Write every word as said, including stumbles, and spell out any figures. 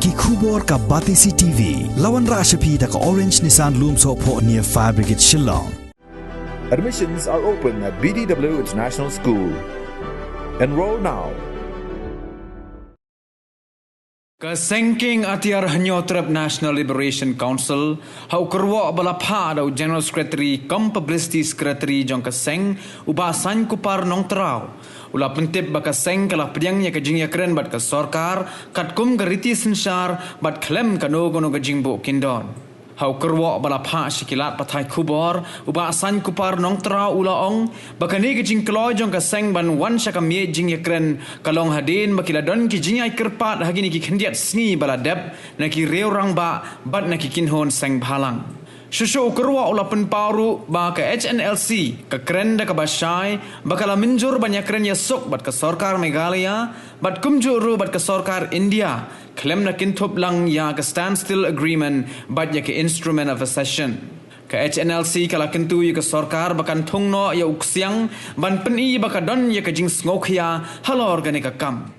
Ki khubor ka Batesi T V. La wanrah sha phi da ka Orange Nissan Lumsohphoh near Fire Brigade Shillong. Admissions are open at B D W International School. Enroll now. Ka Seng King Atiar Hynñiewtrep National Liberation Council ha u kyrwoh ba la phah da u General Secretary cum Publicity Secretary jong ka seng, u Bah Saiñ Kupar Nongtraw, u la pyntip ba ka seng ka la pdiang ïa ka jingïakren bad ka sorkar katkum ka riti synshar bad khlem kano kano ka jingbuh kyndon. Ha u kyrwoh ba la phah sha ki lad pathai khubor, u Bah Saiñ Kupar Nongtraw u la ong ba kane ka jingkloi jong ka seng ban wan sha ka miej jingïakren ka long hadien ba ki la don ki jingïai kyrpad ha kine ki khyndiat sngi ba la dep na ki riew rangbah bad na ki kynhun seng bhalang. Shuh shuh u kyrwoh u la pynpaw ruh ba ka H N L C ka kren da kaba shai ba ka la mynjur ban ïakren ïasuk bad ka sorkar Meghalaya bad kumjuh ruh bad ka sorkar India khlem da kynthup lang ïa ka Standstill Agreement bad ïa ka Instrument of Accession. Ka H N L C ka la kyntu ïa ka sorkar ba kan thung noh ïa u ksiang ban pyni ba ka don ïa ka jingsngewkhia halor kane ka kam.